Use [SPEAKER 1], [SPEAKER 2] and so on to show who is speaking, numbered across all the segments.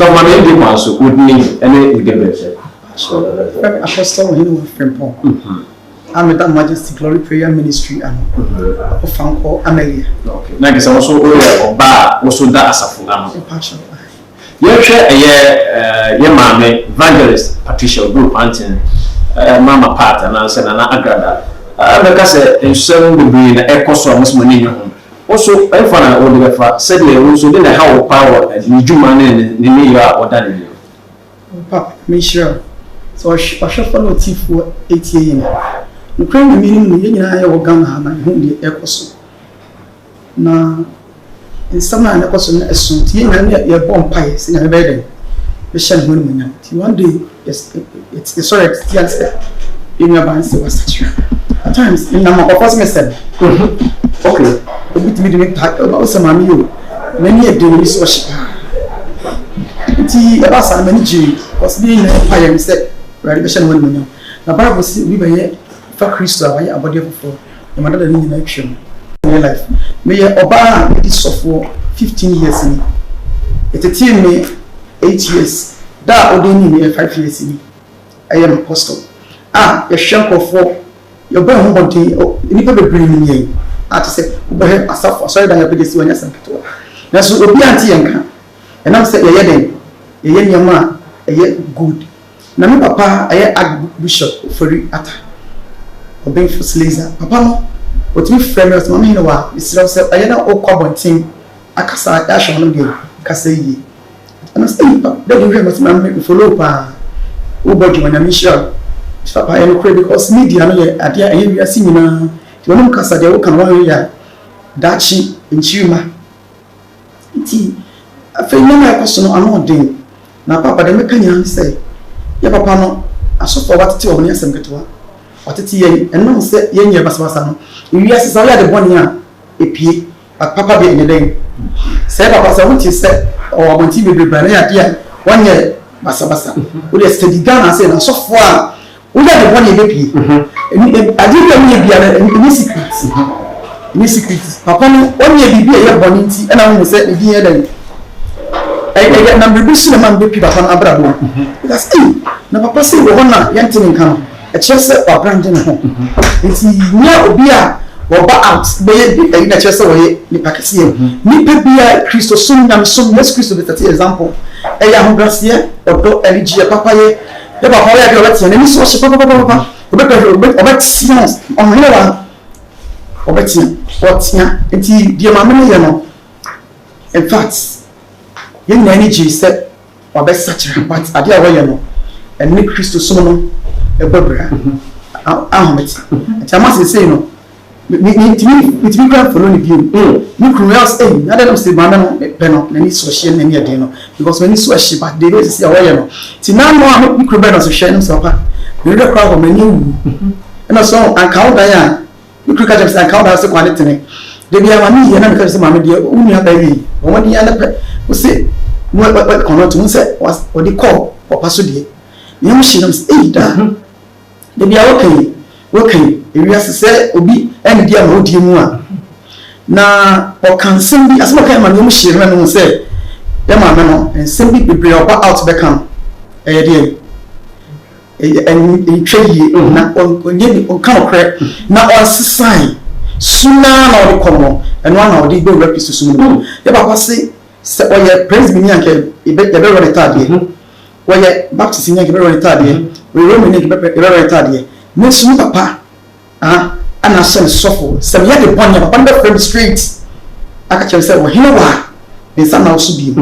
[SPEAKER 1] Sɔfo Maame, yɛn di kwan so, wo din ne wo din bɛn?
[SPEAKER 2] Frɛ me Apostle Ɔhene Frimpong a meda Majesty Glory Prayer Ministry ano, Ɔfankɔ Amelia.
[SPEAKER 1] Na nkesa wo so woyɛ ɔbaa a wo so da asafo ano.
[SPEAKER 2] Mpakyɛw.
[SPEAKER 1] Yɛhwɛ ɛyɛ yɛ maame Evangelist Patricia Oduro Kwanten, Mama Pat anaasɛ Nana Agrada, bɛka sɛ nsɛm bebree na ɛkɔ so a mo sɛ mo ani nnye ho. Wo so ɛmfa na wode bɛfa sɛdeɛ wo nso de na ɛha wo paa wɔ ne dwuma ne ne nneyɔ a ɔda ne
[SPEAKER 2] no? Papa, menhyira wo sɛ ɔhwɛfoɔ ne ɔtiifoɔ ɛtie yi no. Nokorɛ Nyame no mu no, yɛn nyinaa yɛwɔ Ghana ha na yɛhu deɛ ɛkɔ so. Na nsɛm a ɛkɔ so no ɛso nti yɛn nyinaa yɛbɔ mpaeɛ sɛ Nyame bɛyɛ dɛn bɛhyɛ ne ho animuonyam. Nti one day yɛsɔre tia sɛ yɛn nuabaa no sɛ wasakyera. At times nam akɔkɔ sɛ mesɛm. Obi tumi de me ta ɔba sɛ maame yi o, m'ani yɛ den, m'ani so ɔhye paa. Nti ɛba saa no m'ani gyee because ne yɛn nyinaa mpaeɛ no sɛ Awurade bɛhyɛ ne ho animuonyam. Na Bible sɛ obi bɛyɛ fa Kristo a wayɛ abɔdeɛ foforɔ na ma dada ne nyinaa atwam. My life, meyɛ ɔbaa a medi sɔfoɔ 15 years ni. Yɛtetee me 8 years. Da a ɔde ni meyɛ 5 years ni. Ɛyɛ me apostle a yɛhwɛ nkurɔfoɔ, yɛbɔ yɛn ho mmɔden, nnipa bebree nim yɛn a te sɛ wobɛhwɛ asafo asɔredan yɛpɛgya si wɔnyɛ asɛm ketewa, nanso obiara nte yɛn ka ɛnam sɛ yɛyɛ dɛn, yɛyɛ nneɛma a ɛyɛ good. Na me papa ɛyɛ Archbishop Ofori Atta Ɔbenfo Slazer. Papa no ɔtumi frɛ me, ɔsɛ maame hene wa mesrɛ wo sɛ ɛyɛ na wokɔ abɔnten akasa ahwɛ wɔn deɛ kasa yie. Ɛna sɛ ɛyi papa dɛde hwɛ me sɛ maame me follow paa, wobɔ dwuma, Nyame nhyira wo. Papa, ɛyɛ nokorɛ because media no yɛ adeɛ a ɛyɛ wiase nyinaa nti wɔnom kasa deɛ woka no wɔanyɛ yɛ a daakye nkyirima. Nti afei nneɛma a ɛkɔ so no ano ɔden. Na papa deɛ mɛka nyinaa ne sɛ yɛ papa no asɔfo a watete wɔn ne asɛm ketewa watete yɛn, ɛnam sɛ yɛnyɛ basabasa no ewiase sɛ woyɛ ade bɔne a epie, but papa deɛ ɛnyɛ dɛn sɛ papa sɛ wote sɛ ɔwɔ abɔnten bebree bra na yɛ adeɛ a wɔnyɛ basabasa. Wode study Ghana sɛ na asɔfo a woyɛ ade bɔne ebepie, adeɛ bi a woyɛ biara ɛnyɛ secret, ɛnyɛ secret. Papa no ɔnyɛ biribi a ɛyɛ bɔne nti ɛna wohu sɛ ne din yɛ dɛn ɛyɛ nam biribi so na ma no bɛpie papa no abrabɔ mu because ɛyi na papa sɛ wɔ hɔ na yɛnte ne nka no ɛkyerɛ sɛ wabrande ne ho. Nti nyɛ obi a wɔba out bɛyɛ ɛyi na kyerɛ sɛ wɔyɛ nipa kɛseɛ. Nipa bia Kristo som, Nyamesom, Yesu Kristo bɛtɛte example, ɛyɛ ahobrɛaseɛ, ɔdɔ, anigyeɛ, papayɛ. Yɛ papa ɔyɛ adeɛ ɔbɛtea n'ani so ɔhyɛ papapapapa, ɔbɛpɛ ɔbɛtea ɔhene wa ɔbɛtea ɔtea. Nti deɛ maame no yɛ no, in fact yɛn nyinaa ani gye sɛ wabɛsakyera, but adeɛ a wɔyɛ no ɛne Kristo som no ɛbɔ bra ahomete. Nti ama sesei no mitumi kura follow ne bio. Me kunu yɛ ɔsɛ ɛyi adan sɛ maame no pɛ no n'ani so ɔhyɛ n'ani ɛden no because n'ani so ɛhye, but de bɛ sisi a wɔyɛ no ti n'ano a me kunu bɛn no so hwɛ no sɛ papa mehwɛ kora hɔ m'ani ewu. Ɛna so anka wo dan a me kunu ka kyerɛ sɛ anka wo dan sɛ kwan ne tene de bi a maame yie na meka kyerɛ sɛ maame deɛ wo nua bɛyɛ yi wɔn de yɛn pɛ wo se mo kɔnɔ to ho sɛ wɔde kɔɔ papa so deɛ nea mo hyɛ nam sɛ ɛyi daa ebi a wɔka yi ewiase sɛ obi ɛne di ama odie mu a na ɔka nsɛm bi asɛm ɔka yɛ ma nea mo hyɛ no no sɛ yɛ maame no nsɛm bi bebree a ɔba out bɛka no ɛyɛ deɛ ɛyɛ ntwa yie na ɔnyɛ ni ɔnka nokorɛ na ɔnsesan sunaa na ɔde kɔ no ɛno ana ɔde bɛwura Kristo som no mu. Yɛ papa se sɛ ɔyɛ Presby ni anka yɛbɛwura ne taadeɛ, wɔyɛ Baptist ni anka yɛbɛwura ne taadeɛ, wɔyɛ Roman ni anka yɛbɛwura ne taadeɛ. Me nso me papa ah ana ahyɛ ne sɔfo sɛ meyɛ de bɔne a papa no bɛfrɛ me straight aka kyerɛ me sɛ wɔhene wɔ a me nsa na wo so bio.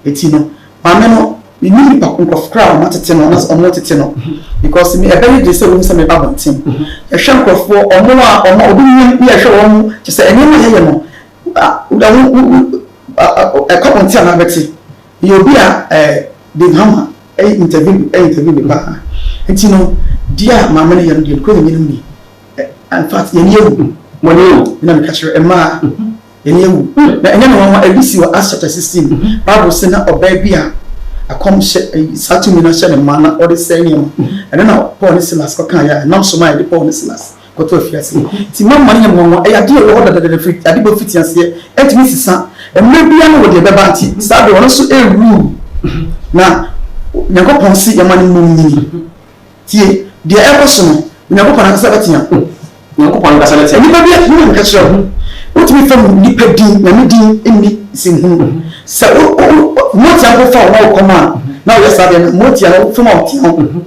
[SPEAKER 2] Eti no maame no menim nipa nkurɔfo koraa a ɔmo atete no anaasɛ ɔmo tete no because me ɛbɛyɛ gye sɛ wɔn sɛ meba abɔnten yɛhwɛ nkurɔfoɔ ɔmo a ɔmo obi nyim ne yɛhwɛ wɔn kyɛ sɛ nneɛma a yɛyɛ no ɛkɔ abɔnten a n'abɛte yɛ obi a Dave Hammer ɛyɛ interview mi paa. Nti no deɛ a maame no yɛ no deɛ kuro nyɛ ni, in fact yɛn ewu.
[SPEAKER 1] Mo ni ewu.
[SPEAKER 2] Na meka kyerɛ mmaa yɛn ewu na ɛnyɛ ne nwanwa. Ebi si wɔ Acts chapter 16. Bible sɛ na ɔbaa bi a akɔm hyɛ saa tumi no ahyɛ ne mma na ɔde sɛ nneɛma ɛno na Paul ne Silas kɔka yɛ a ɛnam so ma yɛde Paul ne Silas kɔtɔ afiase. Nti mama no yɛ nwanwa, ɛyɛ adeɛ a ɛwɔ hɔ dadadada firi ade bɔ fiti aseɛ ɛntumi sisa mmerɛ bia no wɔ deɛ ɛbɛba. Nti saa deɛ ɔno nso ɛrewu. Na Nyankopɔn se yɛma no mmom nyini. Tie, deɛ ɛrekɔ so no, Onyankopɔn ankasa bɛtea.
[SPEAKER 1] Nyankopɔn ankasa bɛtea.
[SPEAKER 2] Nnipa bi, me na meka kyerɛ wo, wotumi fa nnipa din, Nyame din nni nsɛmhunu. Sɛ wo, wo, wo, motia mpo fa wo na wokɔm a, na woyɛ saa deɛ no, motia no, wofam a ɔtea wo.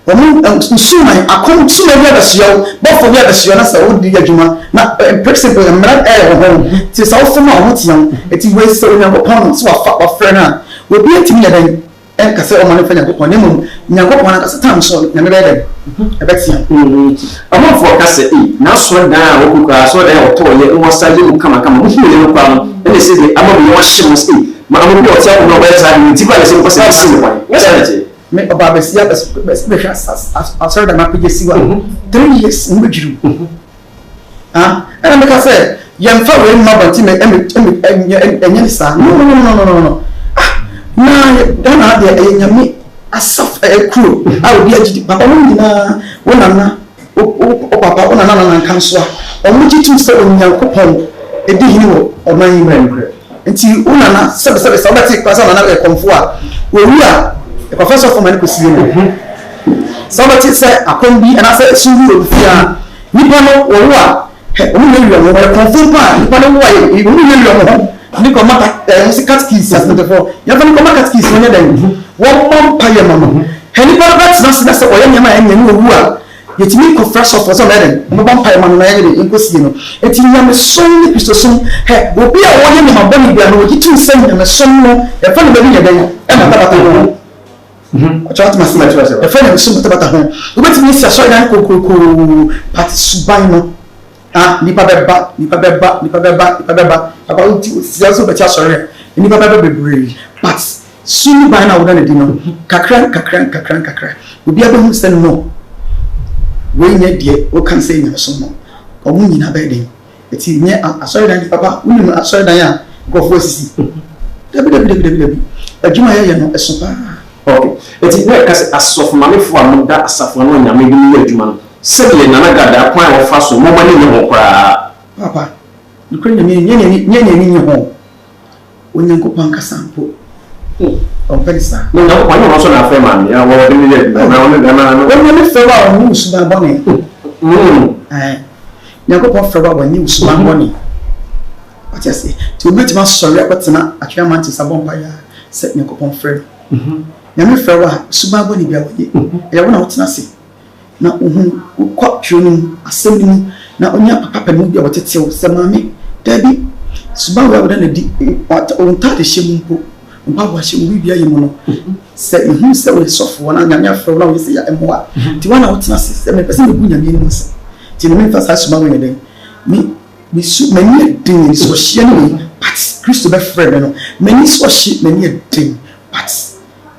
[SPEAKER 2] Wɔn nsuman, akɔm, suman bi abɛsoɛ wo, bɔfoɔ bi abɛsoɛ wo na sɛ wode yɛ adwuma, na principle, mmara ɛyɛ wɔ ho, nti sɛ wofam a wɔn tea wo. Nti wei sɛ Onyankopɔn no, sɛ wafa, wafrɛ no a, obi ntumi nyɛ dɛn? Ɛnka sɛ ɔma no mfa Nyankopɔn, na mmom Nyankopɔn ankasa tam so Nyame bɛyɛ dɛn? Ɛbɛtea.
[SPEAKER 1] Amanfoɔ ka sɛ, Ei, n'asɔredan a wɔkɔ koraa, asɔredan a wɔtɔɔeɛ na wɔasan yɛ mu kamakama, mohuuiɛ no koraa no, ɛna ɛsɛ deɛ ama mo yam ahye mo sɛ, ei, ma ama obi a ɔte akonnwa a ɔbɛyɛ saa ade no nti koraa na ɛsɛ mokɔ sɛ mobɛsi no kwan. Nyɛ saa na ɛteɛ?
[SPEAKER 2] Me ɔbaa basia bɛhwɛ asɔredan apagya si hɔ a, 3 years ho bɛdwiriw. Ah, ɛna meka sɛ yɛmfa wei mma abɔnten mɛ ɛmɛ ɛmɛ ɛnyɛ ɛnyɛ ne saa. No no no no no no. Ah, na Ghana ha deɛ ɛyɛ Nyame asaf ɛyɛ kuro a obi agye di. Papa wɔn nyinaa, wo nana, wo wo papa, wo nana nana nka nso a, wɔn gye tom sɛ Onyankopɔn edi hene wɔ ɔman yi mu. Nti wo nana sɛbe sɛbe sɛ wobɛte koraa sɛ nana yɛ kɔmfo a, owu a, ɛkɔfa sɔfo ma no kɔsie no. Sɛ wobɛte sɛ akɔm bi anaasɛ sum bi wɔ obi fie a, nnipa no wɔwo a, hɛ, wɔn wiawia wɔn ho. Wɔyɛ kɔmfo mpo a, nnipa no wo a, wɔn wiawia wɔn ho. Ne kɔma ka, ɛɛ, wɔn se katekis, asɛntɛfoɔ, yɛmfa no kɔma katekis, wɔnyɛ dɛn? Wɔmmɔ mpaeɛ ma no. Hɛ, nnipa no bɛtena ase na sɛ ɔyɛ nneɛma a ɛnyɛ na owu a, yɛtumi kɔfrɛ asɔfoɔ sɛ wɔmmɛyɛ dɛn? Wɔmmɛbɔ mpaeɛ ma no na yɛnyɛ dɛn? Yɛnkɔsie no. Enti nyamesom ne Kristosom, hɛ, obi a ɔyɛ nneɛma bɔne biara no, wɔgye tom sɛ nyamesom no, yɛmfa nneɛma bi nyɛ dɛn? Ɛmmatabata ho. Ɔkyerɛ wate mase yɛfrɛ nyamesom batabata ho. Wobɛtumi asi asɔredan kokurokoo but suban no ah nipa bɛba nipa bɛba nipa bɛba nipa bɛba papa woti sia sɛ wobɛte asɔre a nipa bɛba bebree but su ne ban no a woda no adi no kakra nkakra nkakra nkakra obiara bɛhu sɛ no wei nyɛ deɛ woka sɛ nyamesom no ɔmo nyinaa bɛyɛ den. Eti nyɛ asɔredan de papa. Wonim asɔredan a nkurɔfoɔ asisi? Dabi, dabi, dabi, dabi, dabi. Adwuma a yɛyɛ no, ɛso paa.
[SPEAKER 1] Ok. Eti na yɛka sɛ asɔfomamefoɔ a moda asafo ano a Nyame de mo yɛ adwuma no, sɛdeɛ Nana Gada kwan a wɔfa so no, momma ani nnye ho koraa.
[SPEAKER 2] Papa, nokorɛ Nyame ni, nyɛ nea ani nnye ho. Onyankopɔn ankasa mpo, ɔmpɛ no saa.
[SPEAKER 1] Na Onyankopɔn, ɛnyɛ ɔno nso na afrɛ maame a wɔde no yɛ adwuma anaa ɔno anaa no.
[SPEAKER 2] Onyame frɛ wo a ɔnye wo suban bɔne. Ɛɛ, Nyankopɔn frɛ wo a ɔnye wo suban bɔne. Wate aseɛ? Nti obi bɛtumi asɔre akɔtena Atwea Mountains abɔ mpaeɛ a sɛ Nyankopɔn frɛ no. Nyame frɛ wo a, suban bɔne biara ɔnye. Ɛyɛ wo na wotena ase. na wohu, wokɔ twerɛ no mu, asɛm no mu, na wonya papa panin bi a ɔtete wo sɛ, Maame, dabi, suban wei a woda no adi, wo ntaadehyɛ mu mpo, wo mpaboahyɛ mu, wo biribiara yɛ mu no, sɛ yɛhunu sɛ woyɛ sɔfoɔ na Nyame afrɛ wo na woyɛ sei a, ɛmmoa. Nti woa na wotena ase sɛ, mepɛ sɛ megu Nyame anim ase, nti no memfa saa suban wei nyɛ dɛn? Me, me su, m'ani yɛ den, anisɔhyeɛ ne wei, but Kristo bɛfrɛɛ me no, m'ani sɔ hye, m'ani yɛ den, but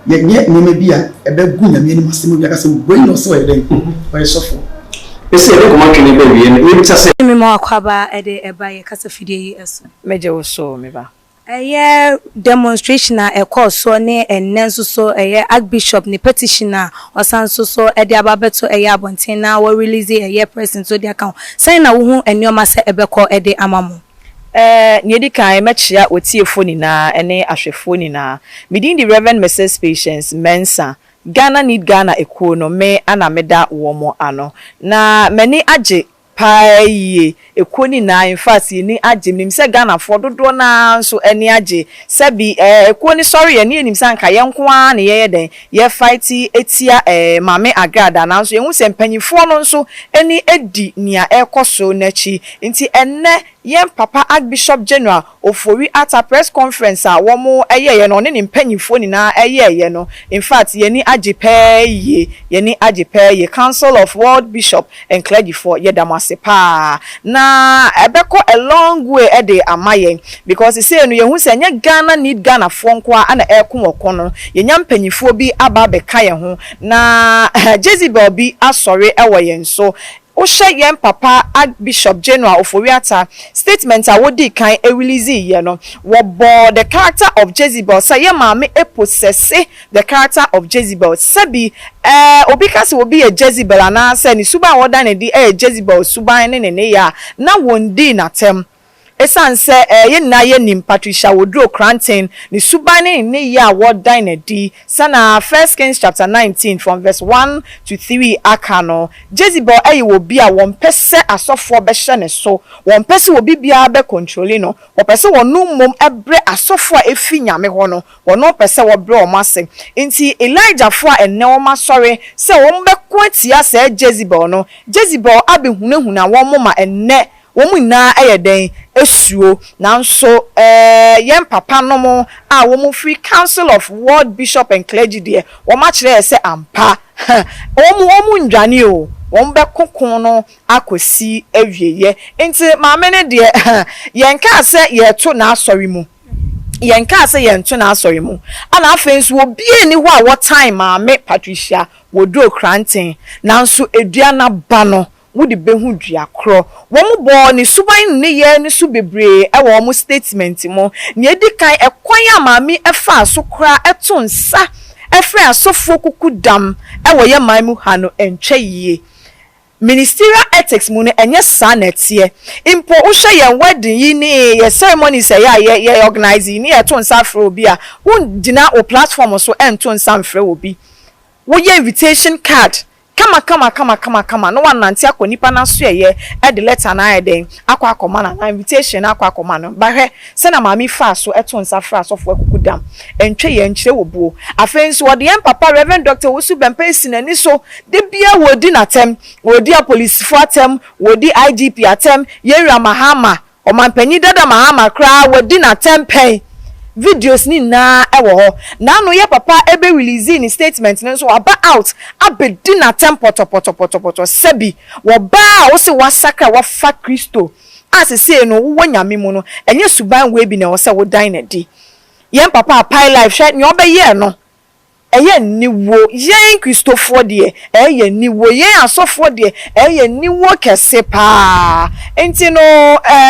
[SPEAKER 2] Yɛnyɛ nneɛma bi a ɛbɛgu Nyame anim ase ma obi aka sɛ wei na ɔsɛ ɔyɛ dɛn? Ɔyɛ sɔfoɔ.
[SPEAKER 1] Ese yɛde nkɔmmɔ twene ba awiei no, yɛbisa sɛ.
[SPEAKER 3] Me ma w'akwaaba de ɛba yɛ kasa fidie yi so.
[SPEAKER 4] Mɛgye wo so, me ba.
[SPEAKER 3] Ɛyɛ demonstration a ɛkɔɔ soɔ ne ɛnnɛ nso so ɛyɛ Archbishop ne petition a ɔsan nso so de aba abɛto ɛyɛ abɔnten na wɔ release ɛyɛ press nso de aka ho. Sɛn na wohu nnoɔma sɛ ɛbɛkɔ de ama mo?
[SPEAKER 4] Nea edi kan, mɛkyea w'atiefoɔ nyinaa ne ahwɛfoɔ nyinaa. Me din de Rev. Mrs. Patience Mensah. Ghana Need Ghana ekuo no, me na meda wɔn ano. Na m'ani agye pa ara yie. Ekuo no nyinaa, in fact, yɛn ani agye. Menim sɛ Ghanafoɔ dodoɔ no ara nso ani agye. Sɛbi, ekuo no sɔreeɛ no, yɛnim sɛ anka yɛn nko ara na yɛyɛ dɛn, yɛrefight tia Maame Agradaa. Nanso yɛhu sɛ mpanimfoɔ no nso ani di nea ɛrekɔ so no akyi. Nti ɛnnɛ yɛn papa Archbishop General Ofori Atta press conference a wɔn yɛeɛ no, ɔne ne mpanyinfoɔ nyinaa yɛeɛ no, in fact yɛn ani agye paa yie, yɛn ani agye paa yie. Council of World Bishop and Clergy foɔ yɛda mo ase paa. Na ɛbɛkɔ a long way de ama yɛn because sesei no yɛhu sɛ ɛnyɛ Ghana need Ghanafoɔ nko ara na ɛreko ɔko no, yɛnya mpanyinfoɔ bi aba abɛka yɛn ho na Jezebel bi asɔre wɔ yɛn so. Wohwɛ yɛn papa Archbishop General Ofori Atta statement a wodii kan release yɛ no, wɔbɔɔ the character of Jezebel sɛ yɛn maame possesse the character of Jezebel. Sɛbi eh, obi ka sɛ obi yɛ Jezebel anaasɛ ne suban a wɔda no adi yɛ Jezebel suban ne ne nneyɛɛ a, na wɔndii no atɛm. Esiane sɛ yɛn nyinaa yɛnim Patricia Woodrow Cranton, ne suban ne ne nneyɛe a wɔdan no adi, sɛnea First Kings chapter 19 from verse 1 to 3 aka no, Jezebel yɛ obi a wɔmpɛ sɛ asɔfoɔ bɛhyɛ ne so, wɔmpɛ sɛ obi biara bɛ controli no, wɔpɛ sɛ wɔno mmom brɛ asɔfoɔ a ɛfiri Nyame hɔ no, wɔno pɛ sɛ wɔbrɛ wɔn ase. Nti Elijahfoɔ a ɛnnɛ wɔn asɔre sɛ wɔn bɛko atia saa Jezebel no, Jezebel abɛhunahuna wɔn ma ɛnnɛ wɔn nyinaa yɛ dɛn? Suro. Nanso yɛn papanom a wɔfiri Council of World Bishop and Clergy deɛ, wɔakyerɛ yɛ sɛ ampa, wɔn wɔn nnwane o, wɔbɛko ko no akɔsi awieɛ. Nti maame no deɛ, yɛnkaa sɛ yɛreto n'asɔre mu. Yɛnkaa sɛ yɛnto n'asɔre mu. Ɛna afei nso obiara nni hɔ a wɔtan Maame Patricia Woodrow Cranton. Nanso dua no aba no, wode bɛhu dua korɔ. Wɔbɔɔ ne suban ne nneyɛɛ no so bebree wɔ wɔn statement mu. Nea ɛdi kan, ɛkwan a maame faa so koraa to nsa frɛ asɔfoɔ kukudam wɔ yɛn man mu ha no, ɛntwa yie. Ministerial ethics mu no, ɛnyɛ saa na ɛteɛ. Mpo wohwɛ yɛn wedding yi ne yɛn ceremonies a ɛyɛ a yɛ yɛ organise yi ne yɛto nsa frɛ obi a, wongyina wo platform so nto nsa mfrɛ obi. Woyɛ invitation card kama kama kama kama kama na wanante akɔ nipa n'asoɛyɛ de letter no ayɛ dɛn akɔ akɔma no anaa invitation no akɔ akɔma no. Bahwɛ sɛnea maame faa so to nsa frɛ asɔfoɔ akuku dam. Ɛntwa yɛn nkyerɛ wɔ buo. Afei nso ɔde yɛn papa Rev. Doctor Owusu Bempah asi n'ani so. Da biara wɔredi n'atɛm, wɔredi apolisifoɔ atɛm, wɔredi IGP atɛm, yɛn wura Mahama, Ɔmanpanyin dada Mahama koraa wadi n'atɛm pɛn. Videos no nyinaa wɔ hɔ. N'ano yɛ papa bɛ releasee ne statement no nso waba out abɛdi n'atɛm pɔtɔpɔtɔpɔtɔpɔtɔ. Sɛbi, wɔ baa a wose wasakra wafa Kristo a sesei no wowɔ Nyame mu no, ɛnyɛ suban wei bi na ɛwɔ sɛ wodan no adi. Yɛn papa Apae Life hwɛ nea ɔbɛyɛɛ no. Ɛyɛ aniwuo. Yɛn Kristofoɔ deɛ, ɛyɛ aniwuo. Yɛn asɔfoɔ deɛ, ɛyɛ aniwuo kɛse pa ara. Nti no,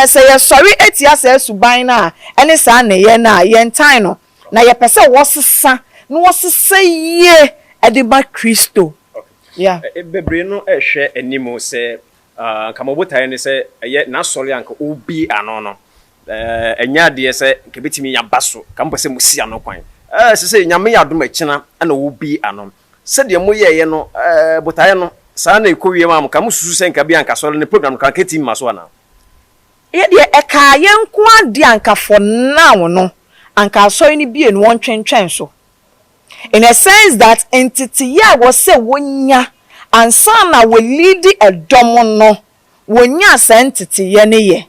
[SPEAKER 4] sɛ yɛsɔre tia saa suban no a, ɛne saa nneyɛɛ no a, yɛntan no. Na yɛpɛ sɛ wɔsesa, na wɔsesa yie de ma Kristo. Yeah.
[SPEAKER 1] Bebree no rehwɛ anim sɛ anka mo botaeɛ ne sɛ ɛyɛ n'asɔre a anka ɔrebue ano no. Ɛnyɛ adeɛ sɛ nka ɛbɛtumi aba so, nka mopɛ sɛ mosi ano kwan. Sesei Nyame yɛ adom a ɛkyena na wɔbue ano. Sɛdeɛ moyɛeɛ no, botaeɛ no, saa na ɛkɔwie maa mo? Nka mosusu sɛ nka bi a nka asɔre no program no koraa nka ɛtumi ma so anaa?
[SPEAKER 4] Yɛ deɛ ɛkaa yɛn nko ara deɛ anka for now no, anka asɔre no bue no wɔntwentwɛn so. In a sense that nteteyɛ a ɛwɔ sɛ wɔnya ansa na wɔ leadi ɛdɔm no, wɔnyaa saa nteteyɛ no yɛ.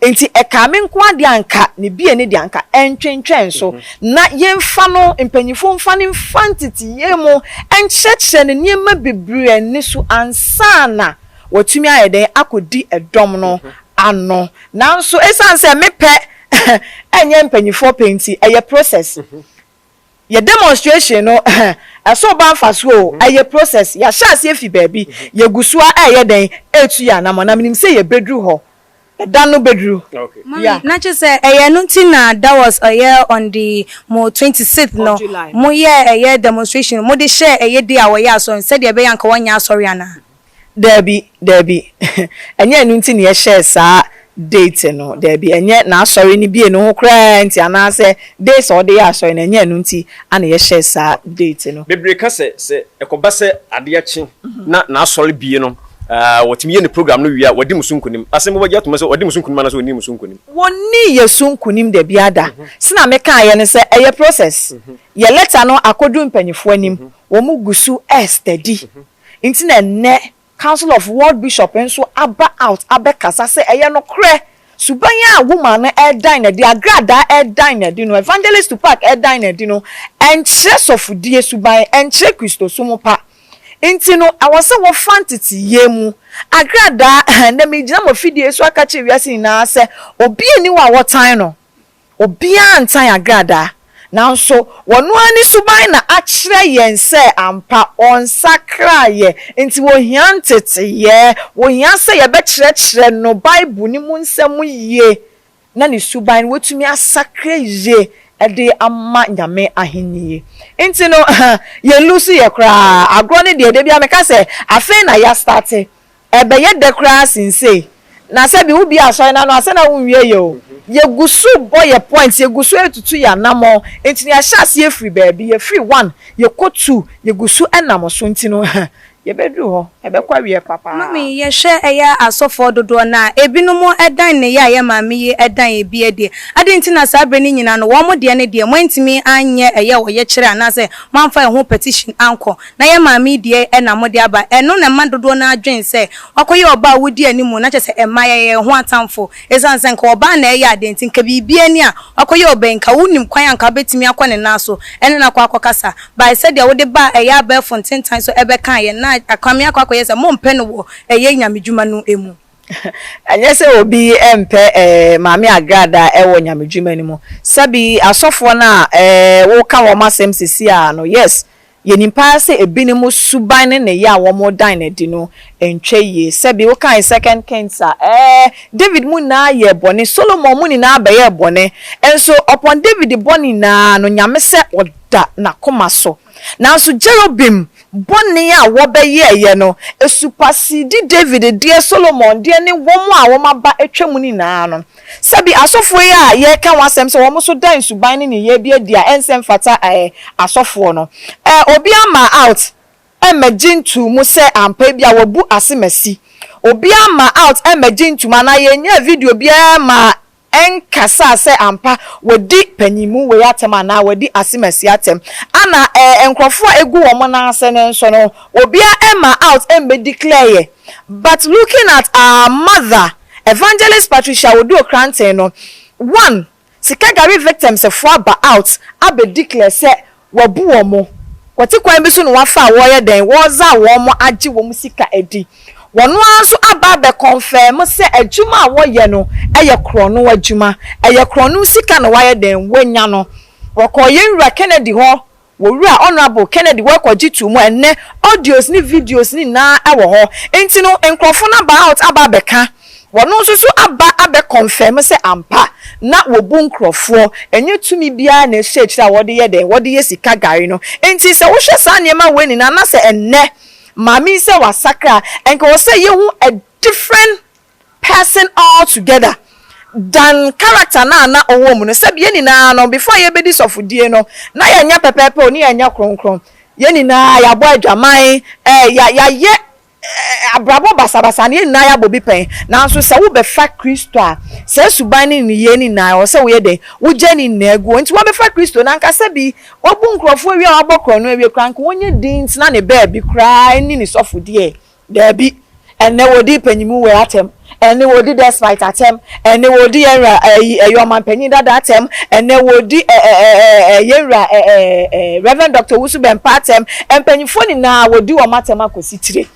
[SPEAKER 4] Enti ɛkaa me nko ara deɛ anka ne bie no deɛ anka ɛntwentwɛn so na yɛmfa no, mpanyinfoɔ mfa no mfa nteteyɛ mu nkyerɛkyerɛ no nneɛma bebree ani so ansa na watumi ayɛ dɛn akɔdi ɛdɔm no ano. Nanso ɛsiane sɛ me pɛ ɛnyɛ mpanyinfoɔ pɛ nti, ɛyɛ process. Yɛ demonstration no ɛso ba mfasoɔ o, ɛyɛ process, yɛahyɛ aseɛ fi baabi, yɛgu so ara ɛreyɛ dɛn, ɛretu yɛn anamɔn, na menim sɛ yɛbɛduru hɔ, ɛda no bɛduru.
[SPEAKER 3] Mummy,
[SPEAKER 4] Yeah.
[SPEAKER 3] na kyerɛ sɛ ɛyɛ ɛno nti na that was ɛyɛ on the mo 26th no
[SPEAKER 4] Of July.
[SPEAKER 3] mo yɛɛ ɛyɛ demonstration mo de hyɛɛ ɛyɛ day a wɔyɛ asɔre no sɛdeɛ ɛbɛyɛ a anka wɔnyɛ asɔre anaa?
[SPEAKER 4] Daabi, daabi. Ɛnyɛ ɛno nti na yɛhyɛɛ saa date no. Daabi, ɛnyɛ n'asɔre no bie no ho koraa nti anaasɛ days a ɔde yɛ asɔre no, ɛnyɛ ɛno nti na yɛhyɛɛ saa date no.
[SPEAKER 1] Bebree ka sɛ, sɛ ɛkɔba sɛ adeɛ kye na n'asɔre bie no, wɔtumi yɛ ne program no wie a, wadi mo so nkonim. Asɛm bi, wɔgye atom sɛ wadi mo so nkonim anaasɛ ɔnnii mo so nkonim?
[SPEAKER 4] Wɔnnii yɛn so nkonim dabiara da. Sɛnea mekaeɛ no sɛ ɛyɛ process. Yɛn letter no akɔduru mpanimfoɔ anim, wɔn gu so restudy. Nti na ɛnnɛ Council of World Bishop nso aba out abɛkasa sɛ ɛyɛ nokorɛ, suban a woman no ɛredan no adi, agradaa ɛredan no adi no, Evangelist Tupac ɛredan no adi no, ɛnkyerɛ sɔfodie suban, ɛnkyerɛ Kristosom pa. Nti no, ɛwɔ sɛ wɔfa nteteyɛ mu. Agradaa, ɛnnɛ megyina mo afidie so aka kyerɛ wiase nyinaa sɛ obi nni hɔ a wɔtan no. Obiara ntan agradaa, nanso wɔno ara ne suban na akyerɛ yɛn sɛ ampa ɔnsakraa yɛ, enti wɔhia nteteyɛ, wɔhia sɛ yɛbɛkyerɛkyerɛ no Bible no mu nsɛm yie na ne suban no watumi asakra yie de ama Nyame ahennie. Nti no yɛn lusu yɛ koraa, agorɔ no deɛ da biara meka sɛ afei na yɛastarte, Ɛbɛyɛ dɛ koraa sen sei. Na sɛbi wo bue asɔre no ano a sɛ na wo nwie yɛ o. Yɛgu so rebɔ yɛ point, yɛgu so retutu yɛn anammɔn, nti no yɛahyɛ aseɛ afiri baabi, yɛfiri one, yɛkɔ two, yɛgu so nam so nti no yɛbɛduru hɔ, ɛbɛkɔ awieɛ papaa.
[SPEAKER 3] Mummy, yɛhwɛ ɛyɛ asɔfoɔ dodoɔ no a, ebinom dan nneyɛɛ a yɛn maame yi dan ebi adie. Adɛn nti na saa berɛ no nyinaa no wɔn deɛ no deɛ moantumi anyɛ ɛyɛ ɔyɛkyerɛ anaasɛ moamfa ɛho petition ankɔ na yɛn maame yi deɛ na mode aba? Ɛno na ɛma dodoɔ no ara dwen sɛ wakɔyɛ ɔbaa a wodi anim na kyerɛ sɛ mmaa yɛyɛ yɛn ho atamfo. Esiane sɛ nka ɔbaa na ɛyɛ adeɛ nti, nka biribiara ni a wakɔyɛ ɔbaa yi, nka wonim kwan a nka wobɛtumi akɔ ne nan so ne no akɔ akɔkasa. By sɛdeɛ wode baa ɛyɛ abɛɛfo ntentan so bɛkaeɛ na akame akɔ akɔyɛ sɛ mompɛ no wɔ ɛyɛ nyamedwuma no mu.
[SPEAKER 4] Ɛnyɛ sɛ obi mpɛ Maame Agrada wɔ nyamedwuma no mu. Sɛbi asɔfoɔ no a woka wɔn asɛm seesei ara no, yes, Yɛnim paa sɛ ebinom suban ne nneyɛɛ a wɔdan no adi no ntwa yie. Sɛbi wokae Second Kings a, ɛɛ, David mu nyinaa yɛɛ bɔne, Solomon mu nyinaa bɛyɛɛ bɔne. Nso upon David bɔne nyinaa no, Nyame sɛ ɔda n'akoma so. Nanso Jerobeam bɔne a wɔbɛyɛeɛ no, ɛsupasidi David deɛ, Solomon deɛ ne wɔn a wɔaba atwa mu no nyinaa no. Sɛbi asɔfoɔ yi a yɛreka ho asɛm sɛ wɔn nso da nsuban ne nneyɛɛ bi adi a ɛnsɛ mfata ɛɛ asɔfoɔ no, ɛɛ obiara mmaa out mmɛgye ntoo mu sɛ ampa ebia wɔabu asemasi. Obiara mmaa out mmɛgye nto mu anaa yɛnnyaa video biara mmaa ɛnkasaa sɛ ampa wɔadi panyinmu wei atɛm anaa wɔadi asemasi atɛm. Ana ɛɛ nkorɔfoɔ a ɛgu wɔn nan ase no nso no, obiara mmaa out mmɛ declare yɛ. But looking at our mother Evangelist Patricia Oduor Kranten no, one sika gari victims foɔ aba out abɛ declare sɛ wabu wɔn, wɔte kwan bi so na wafa a wɔreyɛ dɛn, wɔreza wɔn agye wɔn sika adi. Wɔn ara nso aba abɛ confirm sɛ adwuma a wɔyɛ no yɛ korɔno adwuma, ɛyɛ korɔno sika na wayɛ dɛn, wanya no. Wɔkɔɔ yɛn wura Kennedy hɔ Wɔwura Honourable Kennedy wɔkɔ gye too mu ɛnnɛ audios ne videos ne nyinaa wɔ hɔ nti no nkorɔfo no aba out aba abɛka wɔno nso so aba abɛ confirm sɛ ampa na wɔbu nkorɔfoɔ ɛnyɛ tumi biara na ɛhyɛ akyire a wɔde yɛ dɛn wɔde yɛ sika gari no nti sɛ wohwɛ saa nneɛma wei nyinaa na sɛ ɛnnɛ maame yi sɛ wasakra a nka wɔ sɛ yɛhu a different person all together than character no a na ɔwɔ mu no. Sɛbi yɛn nyinaa no before yɛbɛdi sɔfodie no na yɛnyɛ pɛpɛɛpɛ o ne yɛnyɛ kronkron. Yɛn nyinaa yɛabɔ adwaman, eh, yɛ, yɛayɛ eh, abrabɔ basabasa no yɛn nyinaa yɛabɔ bi pɛn. Nanso sɛ wobɛfa Kristo a, saa suban ne nneyɛɛ no nyinaa ɛwɔ sɛ woyɛ dɛn? Wogya ne nyinaa gu hɔ. Nti wɔbɛfa Kristo no ankasa bi, wabu nkurɔfoɔ awie a wabɔ korɔno awie koraa nka wɔnyɛ din ntena ne baabi koraa nni ne sɔfodie. Daabi, ɛnnɛ wɔdi panyinmu wei atɛm, ɛnne wɔdi Despite atɛm, ɛnne wɔdi yɛn wura ɛyi ɛyɛ ɔmanpanyin dada atɛm, ɛnnɛ wɔdi ɛ ɛ ɛ ɛ ɛ yɛn wura ɛ ɛ ɛ Rev. Doctor Owusu Bɛmpa atɛm, mpanyinfoɔ nyinaa wɔdi wɔn atɛm akɔsi tire.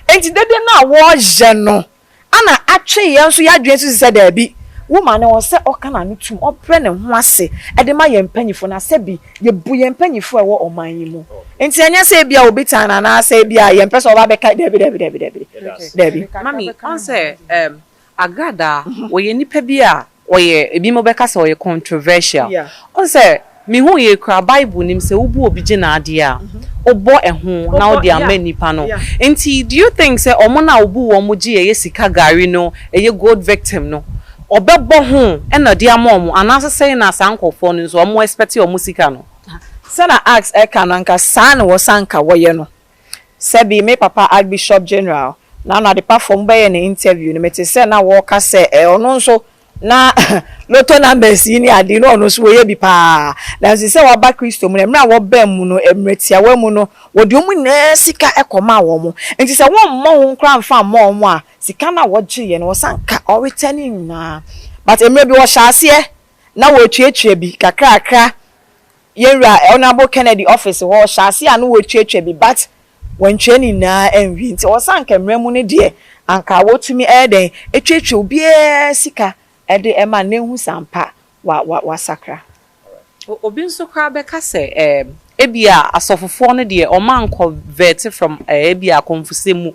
[SPEAKER 4] Enti dede no a wɔyɛ no Ana atwe yɛn nso yɛadwene so si sɛ daabi, woman no ɛwɔ sɛ ɔka n'ano tum, ɔbrɛ ne ho ase de ma yɛn mpanyimfo na sɛbi yɛbu yɛn mpanyimfo a ɛwɔ ɔman yi mu. Nti ɛnyɛ sɛ ebia obi tan no anaasɛ ebia yɛmpɛ sɛ ɔba abɛka, daabi, daabi, daabi, daabi, daabi.
[SPEAKER 5] Mummy, ɔn sɛ ɛɛm Agradaa, ɔyɛ nipa bi a Ɔyɛ, ebinom bɛka sɛ ɔyɛ controversial. Wohu sɛ, mehu yei koraa, Bible nim sɛ wobu obi gye n'adeɛ a, wobɔ ɛho na wode ama nnipa no. Nti do you think sɛ wɔn a wobu wɔn gye ɛyɛ sika gari no, ɛyɛ gold victim no, ɔbɛbɔ ho na ɔde ama wɔn anaasɛ sɛn na saa nkorɔfoɔ no nso wɔn expect wɔn sika no?
[SPEAKER 4] Sɛnea Acts ɛka no anka saa na wɔsan nka wɔyɛ no. Sɛbi me papa Archbishop General na no adepafoɔ mo bɛyɛ no interview no mete sɛ na wɔka sɛ eh ɔno nso na lotto numbers yi ne ade na ɔno nso wɔyɛ bi paa nanso sɛ waba Kristo mu no mmerɛ a wɔbaa mu no mmerɛ tiawa mu no wɔde wɔn nyinaa sika kɔmaa wɔn nti sɛ wɔmmɔ ho koraa mfa mmɔ wɔn a sika no a wɔgyeeɛ no wɔsan ka ɔretɛne nyinaa but mmerɛ bi wɔhyɛ aseɛ na wɔtuatua bi kakrakra Yɛn wura Honourable Kennedy office hɔ ɔhyɛ aseɛ a na wɔretuatua bi but wantua ne nyinaa anwie nti ɔwɔ sɛ anka mmerɛ mu no deɛ anka wɔtumi ɛyɛ dɛn ɛtuatua obiara sika ɛde ɛma no na ɛhu sɛ ampa wa wa wasakra.
[SPEAKER 5] Obi nso koraa bɛka sɛ ɛɛm ebia asɔfofoɔ no deɛ wɔn ankɔ vert from ɛɛ ebia akɔmfosɛm mu.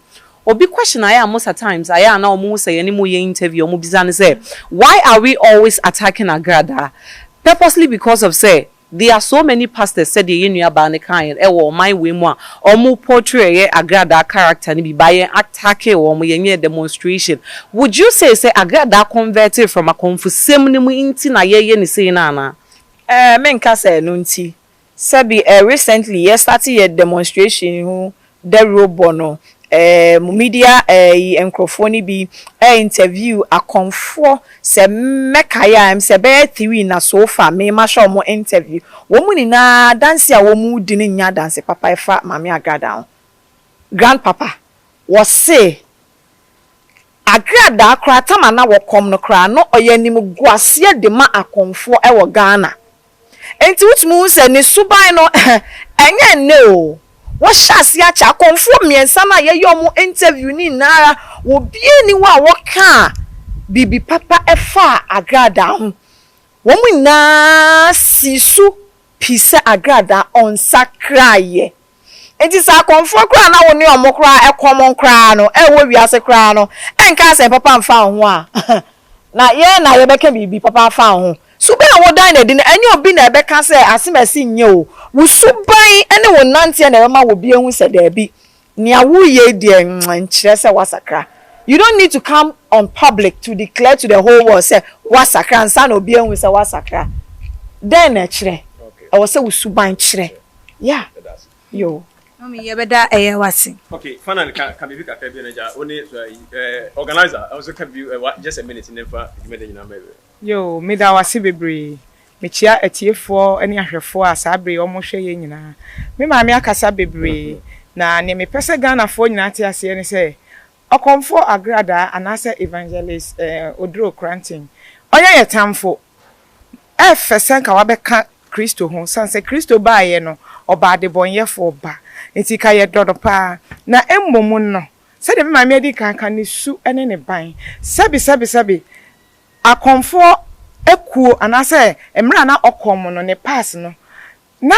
[SPEAKER 5] Obi question ayɛ a most at times ayɛ a na wɔn hu sɛ yɛne mo yɛ interview a wɔn bisa ne sɛ why are we always attacking Agradaa purposely because of sɛ There are so many pastors sɛdeɛ yɛn nua baa no kaeɛ no ɛwɔ ɔman wei mu a wɔn portray ɛyɛ Agradaa character no bi but yɛn attacke wɔn, yɛnyɛɛ demonstration. Would you say sɛ Agradaa converted from akɔmfosɛm no mu nti na yɛyɛ no sei no anaa?
[SPEAKER 4] Ɛɛ menka sɛ ɛno nti. Sɛbi eh recently yɛ starte yɛ demonstration ho dawuro bɔ no eh mo media eh yi nkorɔfoɔ no bi eh interview akɔmfoɔ sɛ mɛkae a ɛm sɛ bɛyɛ three na so far me mahwɛ wɔn interview wɔn nyinaa adanse a wɔn di no nyɛ adanse papa ɛfa Maame Agrada ho Grand papa wɔse Agradaa koraa tam a na wɔkɔm no koraa no ɔyɛ animguaseɛ de ma akɔmfoɔ wɔ Ghana. Enti wotumi hu sɛ ne suban no ɛnyɛ nnɛ o, wɔhyɛ aseɛ akyɛ. Akɔmfoɔ mmiɛnsa no a yɛyɛ wɔn interview no nyinaa ara obiara nni hɔ a wɔkaa biribi papa faa Agradaa ho. Wɔn nyinaa sii so pi sɛ Agradaa ɔnsakraeɛ. Enti sɛ akɔmfoɔ koraa a na wo ne wɔn koraa kɔm koraa no wɔ wiase koraa no nka asɛm papa mfa wo ho a, na yɛn na yɛbɛka biribi papa afa wo ho. Suban a wodan no adi no, ɛnyɛ obi na ɛbɛka sɛ asemasi nyɛ o. Wo suban ne wo nanteɛ na ɛbɛma obi ahu sɛ daabi, nea woreyɛ yi deɛ nkyerɛ sɛ woasakra. You don't need to come on public to declare to the whole world sɛ woasakra ansa na obi ahu sɛ woasakra. Dɛn na ɛkyerɛ? Ɛwɔ sɛ wo suban kyerɛ. Yeah yoo.
[SPEAKER 3] Mummy yɛbɛda ɛyɛ wase.
[SPEAKER 1] Ok finally ka ka biribi kakra bi na gya wo ne eh organizer nso ka biribi eh just a minute ne nfa dwumadi nyinaa ma awie.
[SPEAKER 6] Yoo, meda wo ase bebree. Mekyia atiefoɔ ne ahwɛfoɔ a saa berɛ yi wɔhwɛ yɛn nyinaa. Me maame akasa bebree, na neɛ mepɛ sɛ Ghanafoɔ nyinaa te aseɛ ne sɛ, Ɔkɔmfoɔ Agradaa anaasɛ Evangelist Oduro Koranteng, ɔnyɛ yɛn tamfo. Ɛfɛ sɛ nka wabɛka Kristo ho, sane sɛ Kristo baeɛ no, ɔbaa adebɔnyɛfoɔ ba, nti ka yɛdɔ no paa. Na mmom no, sɛdeɛ me maame adi kan aka, ne su ne ne ban. Sɛbe, sɛbe, sɛbe, akɔmfoɔ akuo anaasɛ mmerɛ a na ɔkɔm no, ne pass no, na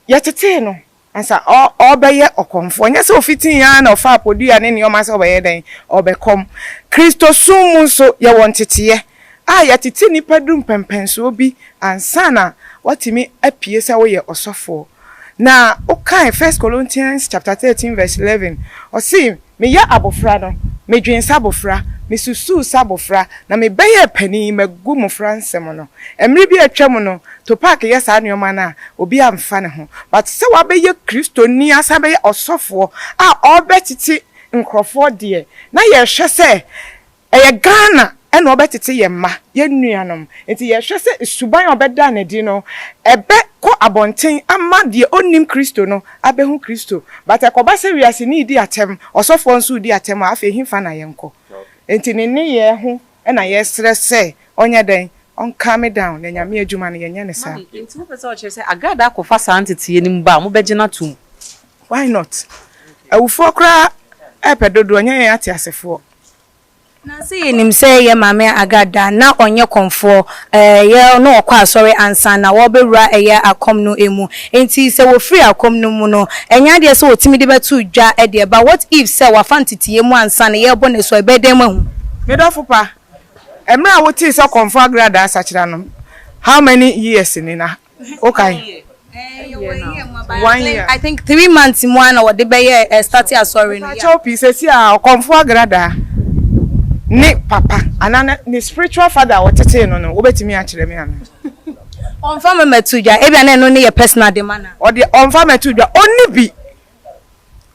[SPEAKER 6] yɛtetee no ansa ɔrebɛyɛ ɔkɔmfoɔ. Ɛnyɛ sɛ ɔfitii ara na ɔfaa podua ne nneɛma sɛ ɔbɛyɛ dɛn? Ɔrebɛkɔm. Kristosom mu nso, yɛwɔ nteteeɛ a yɛtete nnipa duru mpɛnpɛnsoɔ bi ansa na woatumi apue sɛ woyɛ ɔsɔfoɔ. Na wokae First Corinthians chapter 13 verse 11, ɔse, Meyɛ abofra no, midwen sɛ abofra, misusuw sɛ abofra, na mebɛyɛɛ panyin, magu mmofra nsɛm no. Mmere bi a atwam no, Topak yɛ saa nneɛma no a, obi amfa ne ho. But sɛ wabɛyɛ Kristoni asan abɛyɛ ɔsɔfoɔ a ɔrebɛtete nkurɔfoɔ deɛ, na yɛhwɛ sɛ Ɛyɛ Ghana na ɔbɛtete yɛn mma, yɛn nuanom. Enti yɛhwɛ sɛ suban a ɔbɛda no adi no, ɛbɛkɔ abɔnten ama deɛ ɔnnim Kristo no abɛhu Kristo. But ɛkɔba sɛ wiaseni redi atɛm, ɔsɔfoɔ nso redi atɛm a, afei hefa na yɛnkɔ? Enti ne nneyɛɛ ho na yɛsrɛ sɛ ɔnyɛ dɛn? Ɔn calm down na Nyame adwuma no yɛnyɛ no saa.
[SPEAKER 5] Mummy, enti wopɛ sɛ ɔkyerɛ sɛ Agradaa kɔfa saa nteteeɛ no mu ba a, mobɛgye no atom?
[SPEAKER 6] Why not? Awufoɔ koraa ɛɛpɛ dodoɔ, nyɛ yɛn ateasefoɔ.
[SPEAKER 3] Na sɛ yɛnim sɛ yɛ maame Agada na ɔnyɛ kɔmfoɔ, ɛyɛ na ɔkɔ asɔre ansa na wɔbɛwura ɛyɛ akɔm no mu. Enti sɛ wɔfiri akɔm no mu no, ɛnyɛ adeɛ sɛ wɔtumi de bɛto dwa deɛ, but what if sɛ wafa nteteeɛ mu ansa na yɛrebɔ no asu a, ɛbɛyɛ dɛn moahu?
[SPEAKER 6] Me dɔfo pa, mmerɛ a wotee sɛ Kɔmfoɔ Agradaa asakyera no, how many years ni na Wokae?
[SPEAKER 3] One year. I think 3 months mu ara na wɔde bɛyɛ ɛ start asɔre no.
[SPEAKER 6] Mepakyɛw pii sɛsi a Ɔkɔmfo Agradaa ne papa anaa ne ne spiritual father a ɔtetee no no wobɛtumi akyerɛ me anaa?
[SPEAKER 3] Ɔmfa ma mɛto dwa ebia na ɛno ne yɛ personal de ma no
[SPEAKER 6] a. Ɔdeɛ ɔmfa mɛto dwa ɔnni bi.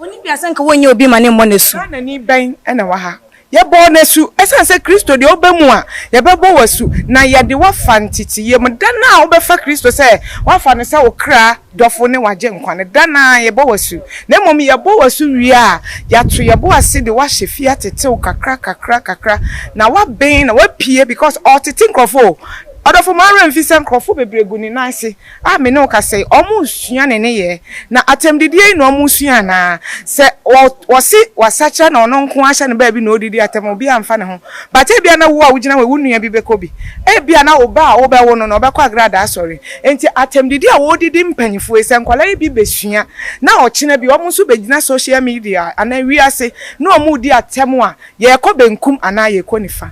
[SPEAKER 3] Ɔnni bi a sɛ nka wɔnyɛ obi ma ne mmɔ n'asu.
[SPEAKER 6] Ghanani bɛn na ɛwɔ ha? Yɛbɔɔ no asu. Ɛsiane sɛ Kristo deɛ woba mu a, yɛbɛbɔ wo asu, na yɛde wo afa nteteeɛ mu. Da no a wobɛfa Kristo sɛ woafa no sɛ wo kra dɔfo ne w'agyenkwa no, da no ara yɛbɔ wo asu. Na mmom yɛbɔ wo asu wie a, yɛato yɛn bo ase de wo ahyɛ fie atete wo kakra kakra kakra, na woaben na woapue because ɔretete nkurɔfoɔ o. Ɔdɔfo mma wo werɛ mfi sɛ nkurɔfoɔ bebree gu ne nan ase a me ne wo kasa yi, wɔresua ne nneyɛɛ. Na atɛmdidie yi na wɔresua anaa? Sɛ wɔ, wɔse wasakyera na ɔno nko ara hyɛ no baabi na ɔredidi atɛm a, obiara mfa ne ho. But ebia na wo a wogyina hɔ yi, wo nua bi bɛkɔ bi. Ebia na wo ba a wobɛwo no no, ɔbɛkɔ agradaa asɔre. Enti atɛmdidi a wɔredidi mpanimfoɔ yi, sɛ nkwadaa yi bi bɛsua, na ɔkyena bi wɔn nso bɛgyina social media anaa wiase na wɔredi atɛm a, yɛrekɔ benkum anaa yɛrekɔ nifa?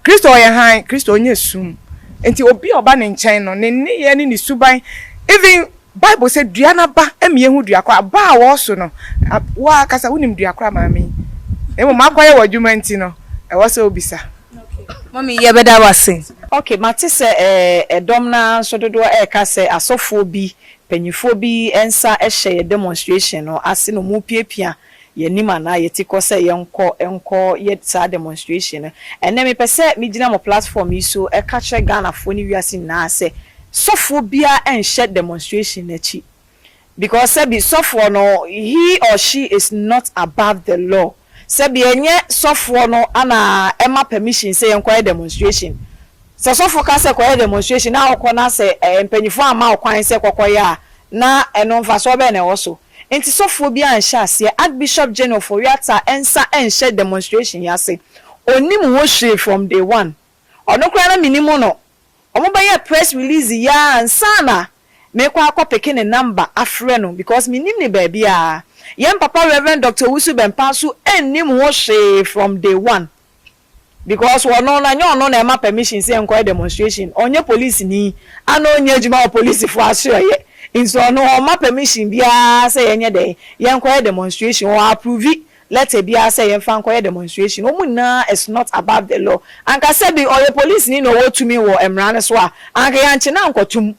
[SPEAKER 6] Kristo ɔyɛ hann, Kristo ɔnyɛ sum. Nti obi a ɔba ne nkyɛn no, ne nneyɛɛ ne ne suban, even Bible sɛ dua no aba ma yɛhu dua korɔ. Aba a wɔso no, wo ara kasa wonim dua korɔ a maame yi. Na mmom akɔyɛ w'adwuma nti no, ɛwɔ sɛ wobisa.
[SPEAKER 3] Mummy yɛbɛda wo ase.
[SPEAKER 4] Ok, mate sɛ ɛdɔm no ara nso dodoɔ reka sɛ asɔfoɔ bi, mpanyinfoɔ bi nsa hyɛ yɛ demonstration no ase na wɔrepiapia yɛn anim anaa yɛn ti kɔ sɛ yɛnkɔ nkɔ yɛ saa demonstration no. Ɛnnɛ mepɛ sɛ megyina mo platform yi so ka kyerɛ Ghanafoɔ ne wiase nyinaa sɛ sɔfoɔ biara nhyɛ demonstration no akyi because sɛbi sɔfoɔ no he or she is not above the law. Sɛbi ɛnyɛ sɔfoɔ no na ɛma permission sɛ yɛnkɔyɛ demonstration. Sɛ sɔfo ka sɛ kɔyɛ demonstration na wokɔ na sɛ mpanyinfoɔ amma wo kwan sɛ kɔkɔyɛ a na ɛno mfasoɔ bɛn na ɛwɔ so? Enti sɔfoɔ biara nhyɛ aseɛ, Archbishop Jane Ofori-Atta nsa nhyɛ demonstration yi ase. Ɔnnim ho hwee from day one. Ɔno koraa na mennim no. Wɔbɛyɛɛ press release yi ara ansa na merekɔ akɔ peke ne number afrɛ no because mennim no baabiara. Yɛn papa Rev. Doctor Owusu Bɛmpa nso nnim ho hwee from day one. Because ɔno no ɛnyɛ ɔno na ɛma permission sɛ yɛnkɔyɛ demonstration, ɔnyɛ polisini ana ɔnyɛ adwuma wɔ polisifoɔ asoɛeɛ nti ɔno ɔmma permission biara sɛ yɛnyɛ dɛn yɛnkɔyɛ demonstration, ɔ approve letter biara sɛ yɛmfa nkɔyɛ demonstration, wɔn nyinaa is not above the law. Anka sɛbi ɔyɛ polisini na ɔwɔ tumi wɔ mmara no so a, anka yɛankye no ankɔtom.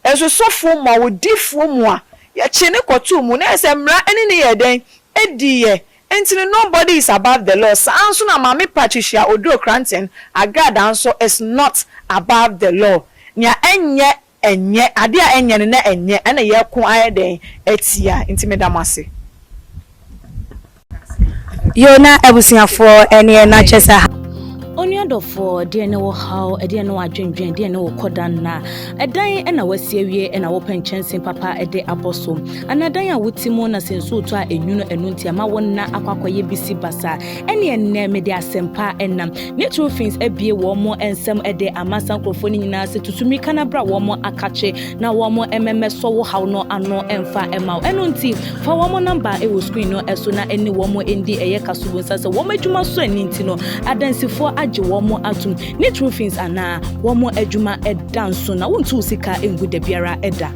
[SPEAKER 4] Nso sɔfoɔ mu a odifoɔ mu a yɛkyee no kɔtoo mu na ɛyɛ sɛ mmara ne no yɛɛ dɛn? Ɛdiiɛ. Nti no nobody is above the law. Saa ara nso na Maame Patricia Oduro Kranten Agradaa nso is not above the law. Nea ɛnyɛ ɛnyɛ, adeɛ a ɛnyɛ no na ɛnyɛ, ɛna yɛko ayɛ dɛn atia. Nti meda mo ase.
[SPEAKER 3] Yoo na abusuafoɔ ɛneɛ na kyɛ sɛ.
[SPEAKER 7] Onua dɔfoɔ, ɛdeɛn ne wo haw, ɛdeɛn ne w'adwendwen, ɛdeɛn ne wo kɔda nna? Ɛdan na wasi awie na wopɛ nkyɛnse papa de abɔ so? Anaa dan a wote mu na sɛ nsuo tɔ a ɛnwunu ɛno nti ama wo nna akɔ akɔyɛ bisi basaa? Ɛneɛ nnɛ mede asɛmpa nam. Nitro Fins abue wɔn nsam de ama saa nkurɔfoɔ no nyinaa sɛ tutu mmirika na bra wɔn akakye na wɔn mmɛsɔ wo haw no ano mfa mma wo. Ɛno nti, fa wɔn namba wɔ screen no so na ɛne wɔn ndi ɛyɛ kaso bu nsa sɛ wɔn adwuma so ani nti no, adansifoɔ agye wɔn atom. Ne True Fins anaa wɔn adwuma da nso na wontu wo sika ngu da biara da.